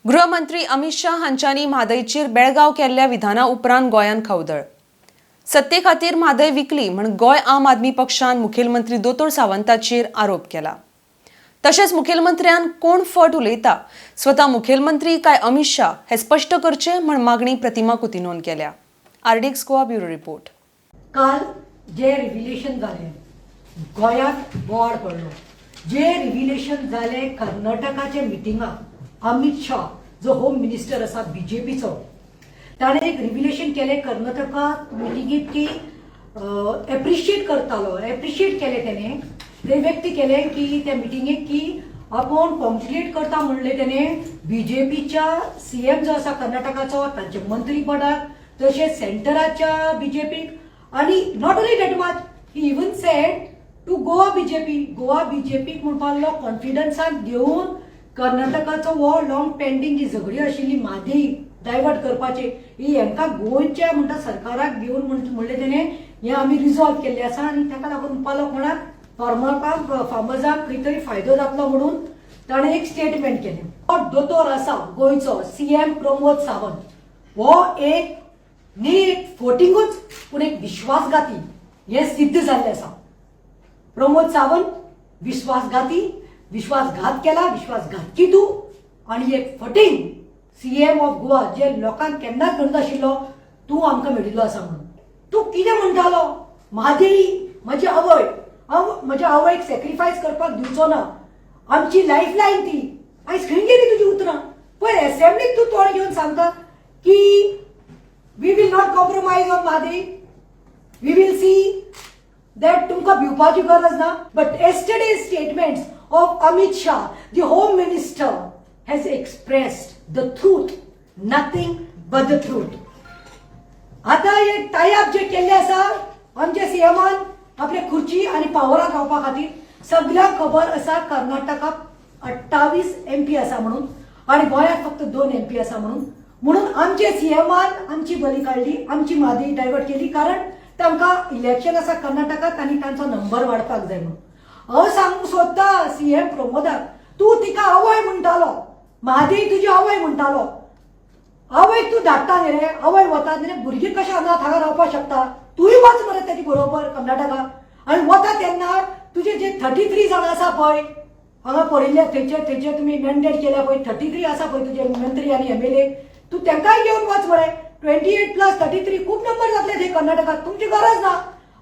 गृहमंत्री अमित शाह हांच्यांनी म्हादयचेर बेळगांव केल्ल्या विधाना उपरांत गोंयांत खवदळ. सत्ते खातीर म्हादय विकली म्हण गोंय आम आदमी पक्षान मुखेलमंत्री दोतोर सावंताचेर आरोप केला. तशेंच मुखेलमंत्र्यान कोण फट उलयता, स्वता मुखेलमंत्री काय अमित शाह, हें स्पश्ट करचें म्हण मागणी प्रतिमा कुतिन्होन केल्या. RDX Goa bureau report. काल जे रिव्हिलेशन जालें, गोंयांत बोवाळ पडलो. जे रिव्हिलेशन जालें कर्नाटकाच्या मिटिंगाक, अमित शाह जो होम मिनिस्टर आसा बीजेपीचो, ताणें एक रिव्हिलेशन केलें कर्नाटकात मिटिंगेत की एप्रिशिएट करतालो. एप्रिशिएट केलें तेणें, ते व्यक्त केलें की त्या मिटिंगेक की आपूण कॉंग्रेच्युलेट करता म्हणलें तेणें बीजेपीच्या सीएम जो आसा कर्नाटकाचो, तांचे मंत्रीपदाक, तशेंच सेंटराच्या बीजेपीक. आणि not only that much, he even said to Goa BJP. Goa बीजेपीक म्हणपाक लागलो, कॉन्फिडन्सान घेवन कर्नाटकाचो हो लॉंग पेंडींग जी झगडी आशिल्ली म्हादई डायवर्ट करपाची, ही हेंकां गोंयच्या म्हणटा सरकाराक घेवन म्हणलें तेणें, हें आमी रिजॉल्व केल्लें आसा. आनी ताका लागून म्हणपाक लागलो, कोणाक फार्मराक, फार्मर्साक खंय तरी फायदो जातलो म्हणून ताणें एक स्टेटमेंट केलें. हो दोतोर आसा गोंयचो सीएम प्रमोद सावंत, हो एक न्ही एक फटींगूच पूण एक विश्वासघाती हें सिद्ध जाल्लें आसा. प्रमोद सावंत विश्वासघाती, विश्वासघात केला, विश्वासघातकी तूं आणि एक फटींग सीएम ऑफ गोवा, जे लोकांक केन्नाच म्हणत आशिल्लो तूं आमकां मेळिल्लो आसा म्हणून. तूं कितें म्हणटालो? म्हादई म्हजी आवय, हांव म्हज्या आवयक सॅक्रिफायस करपाक दिवचो ना, आमची लायफ लायन ती. आयज खंय गेली तुजी उतरां? पयर एसेंब्लीक तूं तोंड घेवन सांगता की "We will not compromise on Mhadei, we will see that." तुमकां भिवपाची गरज ना. But yesterday statements of Amit Shah, the Home Minister, has expressed the truth, nothing but the truth. आता हे टायअप जे केल्ले आसा आमच्या सीएमान आपले खुर्ची आनी पावराक रावपा खातीर. सगळ्यांक खबर आसा कर्नाटकाक 28 एमपी आसा म्हणून आणि गोंयांत फक्त दोन एमपी आसा म्हणून. म्हणून आमचे सीएमान आमची बली काडली, आमची म्हादई डायवर्ट केली, कारण तांकां इलेक्शन आसा कर्नाटकात आनी तांचो नंबर वाडपाक जाय म्हणून. हांव सांगूंक सोदता सीएम प्रमोदाक, तूं तिका आवय म्हणटालो, म्हादई तुजी आवय म्हणटालो. आवयक तूं धाडटा न्ही रे, आवय वता न्ही रे, भुरगीं कशें अनाथ हांगा रावपाक शकता? तूंय वच मरे तेजे बरोबर कर्नाटका. आनी वता तेन्ना तुजे जे 33 जाण आसा पळय हांगा पडिल्ले, थंयचे थंयचे तुमी मॅन्डेट केल्या पळय, 33 आसा पळय तुजे मंत्री आनी एमएलए, तूं तांकांय घेवन वच मरे. 28 प्लस 33 खूब नंबर जातले थंय कर्नाटकात. तुमची गरज ना.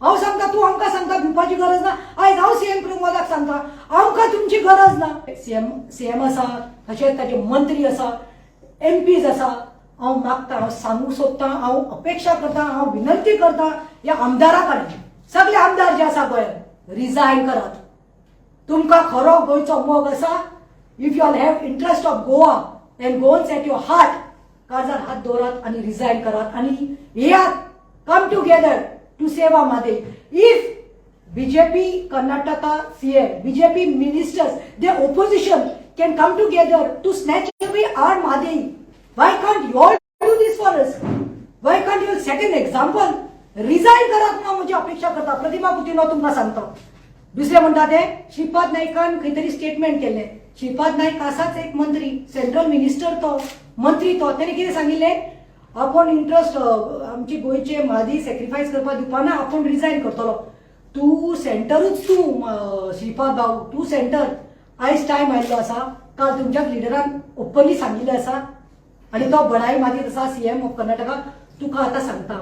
हांव सांगता, तूं आमकां सांगता भिवपाची गरज ना. आयज हांव सीएम प्रमोदाक सांगता, आमकां तुमची गरज ना. सीएम सीएम आसा, तशेंच ताचे मंत्री आसा, एमपीज आसा, हांव मागता, हांव सांगूंक सोदता, हांव अपेक्षा करता, हांव विनंती करता ह्या आमदारा कडेन, सगळे आमदार जे आसा गोंयांत, रिजायन करात. तुमकां खरो गोंयचो मोग आसा, if you all have interest of Goa and Goans at your heart, काळजार हात दवरात आनी रिजायन करात आनी येयात, come together to save our Mhadei. If BJP Karnataka CM, BJP ministers, the opposition can come together to snatch away our Mhadei, why can't you all do this for us? Why can't you all set an example? Resign करात म्हणून म्हजी अपेक्षा करता. प्रतिमा कुतिन्हो तुमकां सांगता. दुसरें म्हणटा ते श्रीपाद नायकान खंय तरी स्टेटमेंट केल्लें. श्रीपाद नायक आसाच एक मंत्री, सेंट्रल मिनिस्टर तो, मंत्री तो. तेणे कितें सांगिल्लें? आपूण इंट्रस्ट आमची गोंयचे म्हादई सॅक्रिफायस करपाक दिवपा ना, आपूण रिजायन करतलो. तूं सेंटरूच तूं, श्रीपाद भाऊ, तूं सेंटर. आयज टायम आयिल्लो आसा. काल तुमच्याच लिडरान ओपनली सांगिल्लें आसा आणि तो बडाई मारीत आसा सीएम ऑफ कर्नाटका. तुका आतां सांगता,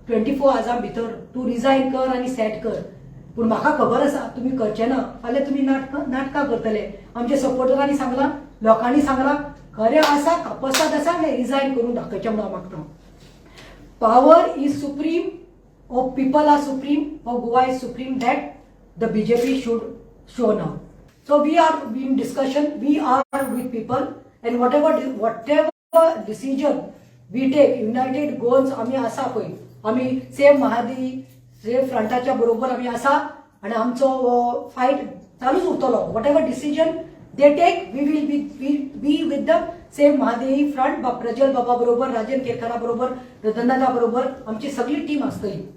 24 आवर्सां भितर तूं रिजायन कर आनी सेट कर. पूण म्हाका खबर आसा तुमी करचे ना. फाल्यां तुमी नाटकां नाटकां करतले. आमच्या सपोर्टरांनी सांगलां, लोकांनी सांगलां, खरें आसा, कापसाद आसा, रिजायन करून दाखयचें म्हणून हांव मागता. Power is supreme or people are supreme or Goa is supreme, that the BJP should show now. So we are in discussion, we are with people and whatever decision we take, United Goans आमी आसा पळय, आमी save महादी, save फ्रंटाच्या बरोबर आमी आसा आणि आमचो हो फायट चालूच उरतलो. Whatever decision they take, we will be with the Save Mhadei Front. Prajwal बाबा बरोबर, राजन केरकरा बरोबर, रतनदादा बरोबर आमची सगळी टीम आसतली.